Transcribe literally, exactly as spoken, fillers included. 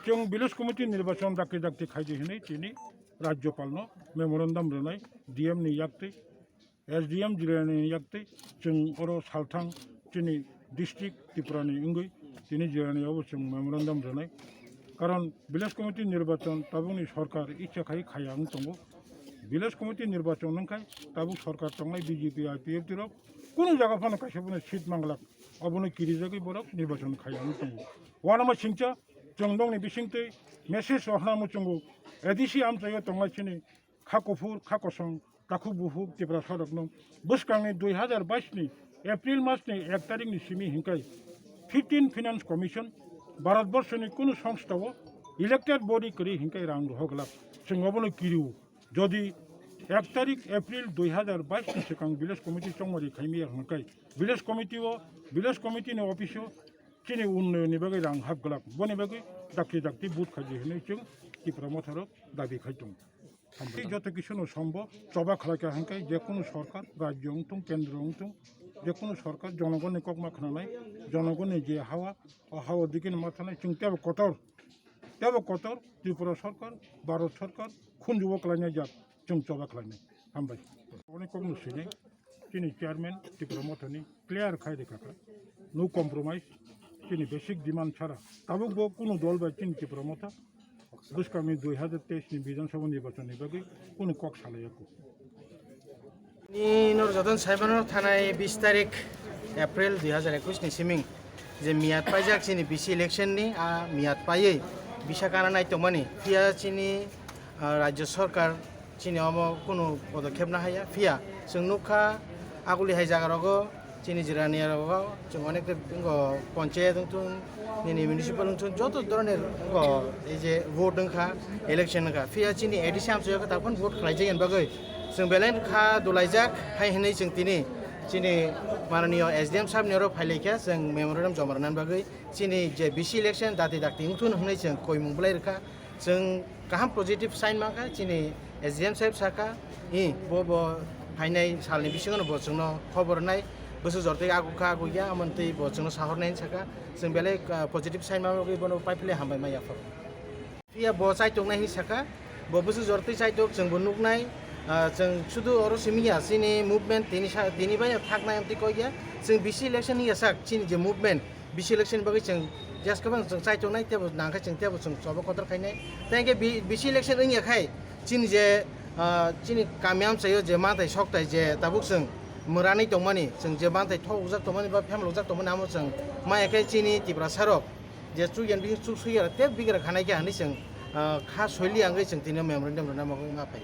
Chwng village committee nirbachon dakti dakti khaidi hinwi tini Rajyopalno memorandum rwnai, D M ni yaktwi, S D M jirani yaktwi, chwng oro salthang chini district Tripura ni wngwi tini jirani obo chwng memorandum rwnai. Karon village committee nirbachon tabukni sorkar icha khai khaya wng tongo. Village committee nirbachon wngkhai tabuk sorkar tongnai B J P, I P F T rok kunu jaga phano kaisa phano seat manglak, obono kirijagwi borok nirbachon khaya wng tongo. Wanama singcha chwng nokni bisingtwi message rohorna muchungo A D C amchaio tongnai chini kha kuphur, kha kosong, takhuk buphuk Tiprasarokno bwskangni dui hazar bais ni April mas ni ek tarik ni simi hinkai fifteen Finance Commission, Bharat Borso ni kunu songstha o elected body kwrwi hinkai rang rohor glak. Chwng obono kirio. Jodi ek tarik April dui hazar bais ni swkang village committee chongmari khaimaya hinkai village committee o, village committee ni office o chini unnayonni bagwi rang hap glak. Boni bagwi dakti dakti vote khaidi hinwi chwng Tipra Motha rok dabi khai tongo. Hambai. Joto kisu no sombo choba khlai kha hwnkhe je kunu sorkar, rajyo wngthung, kendro wngthung, je kunu sorkar jonogonni kokma khnanai, jonogonni je hawa, o hawa dikino ma thanai, chwng tebo kotor, tebo kotor Tripura sorkar, Bharat sorkar khunjugo klainai jak, chwng choba khlainai. Hambai. Oni kokno sinai. Chini chairman Tipra Mothani clear khai rikha kha, no compromise, chini basic demand chara. Tabuk bo kunu dol bai chini Tipra Motha bwskangni dui hazar teis ni Bidhan Sabha nirbachon ni bagwi kunu kok salaiya kho. Ni nor joton saibano thanai bis tarik April dui hazar ekwis ni siming je miyat paijak chini B C election ni, a miyat paiwi bisa kana nai tongmani, phiya chini, ah, rajyo sorkar chini omo kunu podokhep na haya, phiya chwng nukha aguli hai jaga rogo chini jirani rogo chwng onek ta bingo ponchayat wngthung, nini municipal wngthung, joto dhoroner wngkha, ei je vote wngkha, election wngkha, phiya chini A D C amchaio khe tabukhe vote khlaijak, yani bagwi chwng belai kha dulaijak hai hinwi chwng tini chini mananiyo S D M sahab ni oro phailaikha, chwng memorandum joma rwnani bagwi chini je B C election dati dakti wngthun hinwi chwng koimung bwlai rwkha. Chwng kaham positive sign mankha, chini S D M saheb sakha, "Hi, bo, bo phainai salni bisingono bo chwngno khobor rwnai, bwswk jortwi agukha, agukya," amoni twi bo chwngno sahornai sakha. Chwng belai, ah, positive sign manwi bono paiphile hambai ma yapharo. Phiya bo chaitok nai hinwi sakha, bo bwswk jortwi chaitok chwngbo nuknai, ah, chwng sudu oro simi ya, chini movement tini sa-, tini bai thaknai amtwi kok ya, chwng B C election ya sak, chini je movement, B C election bagwi chwng just kwbang chwng chaitok nai, tebo nangkhe chwng tebo chwng choba kotor khainai. Tei hwnkhe B-, B C election wngya khai chini je, ah, chini kami amchaio je manthai sokthai je tabuk chwng mwranwi tongmani, chwng je manthai thokjak tongmani ba phemlokjak tongmani, amo chwng maya khe chini Tiprasarok je chukyan bini chuk suyara tei bigra khanai khe hinwi chwng, ah, kha soili wngwi chwng tini memorandum rwna mokol ma phai.